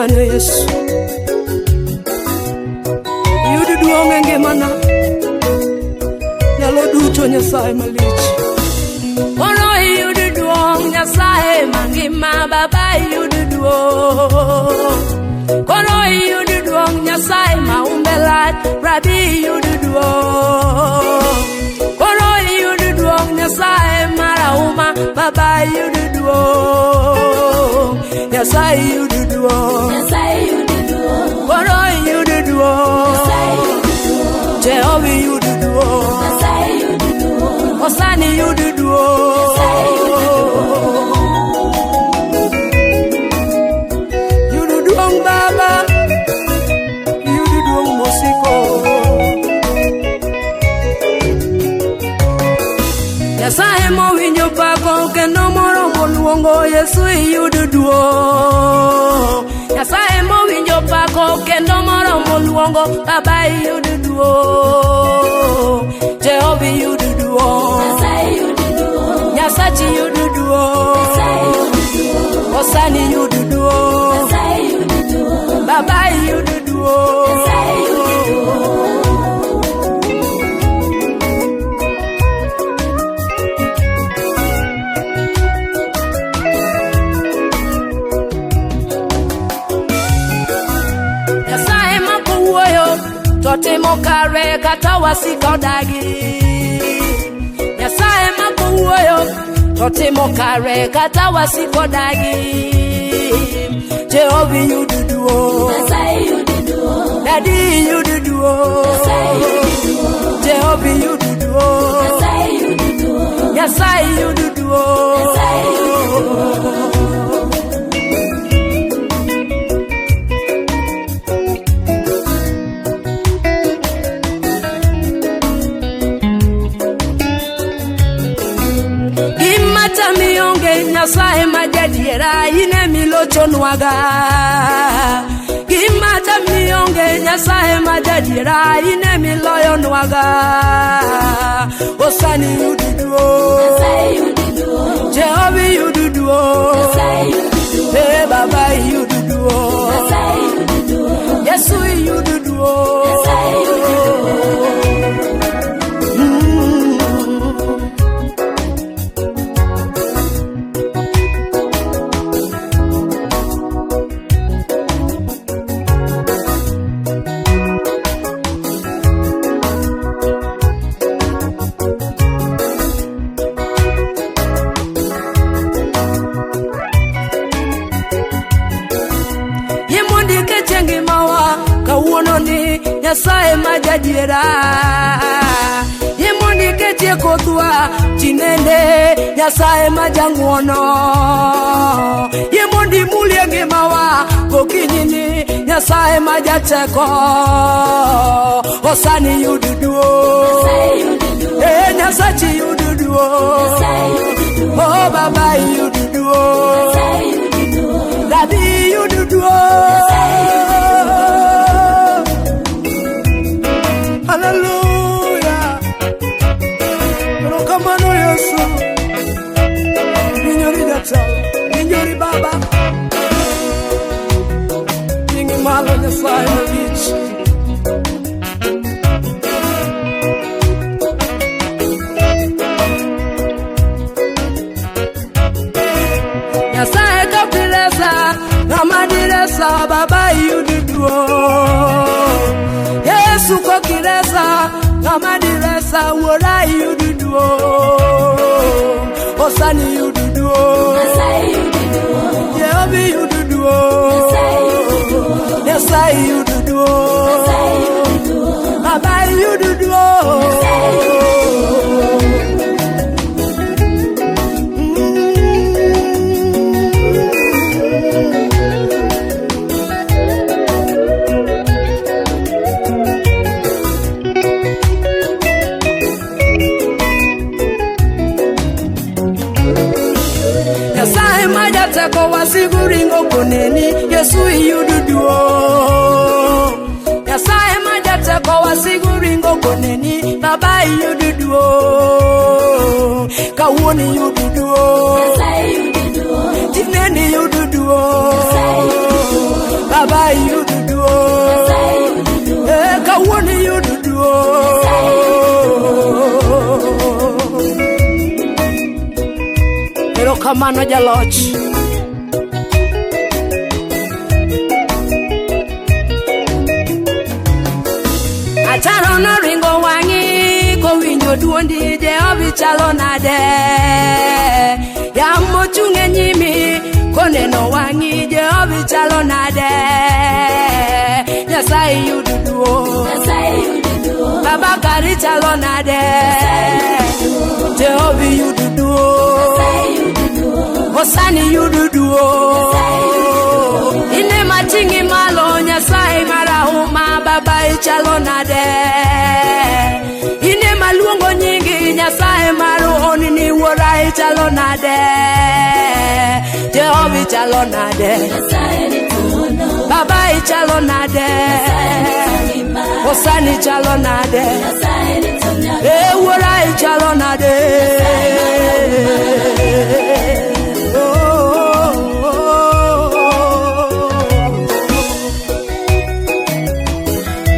Erokamano Yesu. Iyud duong' e ngimana. Nyalo duto Nyasaye malich. Koro iyud duong' Nyasaye mangima Baba iyud duong'. Koro iyud duong' Nyasaye ma umbe lach Rabi iyud duong'. Koro iyud duong' Nyasaye marahuma Baba iyud duong'. Nyasaye iyud duong'. Nyasaye yud duong'. Koro iyud duong'. Nyasaye yud duong'. Jehova iyud duong'. Nyasaye yud duong'. Osani iyud duong'. Nyasaye yud Yud duong' Baba, yud duong' mosiko. Nyasaye mowinjo pako kendo moromo luongo Yesu iyud duong'. Nyasaye mowinjo pako kendo moromo luongo Baba iyud duong'. Jehova iyud duong'. Nyasaye yud duong'. Nyasachi iyud duong'. Nyasaye yud duong'. Osani iyud duong'. Nyasaye yud duong'. Baba iyud duong'. Nyasaye yud duong'. Nyasaye ma kowuoyo to timo kare kata wasika odagi. Nyasaye ma kowuoyo to timo kare kata wasika odagi. Jehova iyud duong'. Nyasaye yud duong'. Dadi iyud duong'. Nyasaye yud duong'. Jehova iyud duong'. Nyasaye yud duong'. Nyasaye iyud duong'. Nyasaye yud duong'. Gima tami onge Nyasaye ma jadiera in emilochonwaga. Gima tami onge Nyasaye ma jadiera in emiloyonwaga. Osani yud duong'. Nyasaye yud duong'. Jehova yud duong'. Nyasaye yud duong'. Eh Baba yud duong'. Nyasaye yud duong'. Yesu yud duong'. Nyasaye yud duong'. Yie mondo iketie ngimawa kawuono ni Nyasaye ma jadiera. Yie mondo iketie kothwa tinende Nyasaye ma jang'uono. Yie mondo imulie ngimawa gokinyi ni Nyasaye ma jateko. Osani yud duong'. Nyasaye yud duong'. Eh Nyasachi yud duong'. Nyasaye yud duong'. Oh Baba yud duong'. Nyasaye yud duong'. Rabi yud duong'. Hallelujah. Erokamano Yesu. Minyori jatelo, minyori Baba. Nyingi malo Nyasaye malich. Nyasaye kapilesa, ng'ama diresa, Baba iyud duong'. Yesu kokiresa, ng'ama diresa, Wuora iyud duong'. Osani iyud duong'. Nyasaye yud duong'. Jehova iyud duong'. Nyasaye yud duong'. Nyasaye iyud duong'. Nyasaye yud duong'. Baba iyud duong'. Nyasaye yud Nyasaye ma jateko wasigu ringo koneni Yesu iyud duong'. Nyasaye ma jateko wasigu ringo koneni Baba iyud duong'. Kawuono iyud duong'. Nyasaye yud duong'. Tinende iyud duong'. Nyasaye yud duong'. Baba Baba iyud duong'. Nyasaye yud duong'. Eh, kawuono iyud duong'. Erokamano jaloch. Ataro noringo wang'i kowinjo duondi Jehova ichalo nade. Yamo chung' e nyimi koneno wang'i Jehova ichalo nade. Nyasaye yud duong'. Nyasaye yud duong'. Baba kari chalo nade. Jehova yud duong'. Nyasaye yud duong'. Osani yud duong'. Ine mating'i malo Nyasaye marahuma baba ichalo nade. Ine maluongo nyingi Nyasaye mar honni wuora ichalo nade. Jehova ichalo nade. Nyasaye ni tuono. Baba ichalo nade. Ngima. Osani ichalo nade. Nyasaye ni tonyago. E wuora ichalo nade. Oh, oh, oh,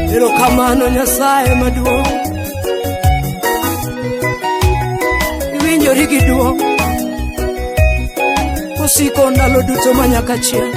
oh. Erokamano Nyasaye maduong'. Iwinjori gi duong' kosiko ndalo duto manyaka chieng'.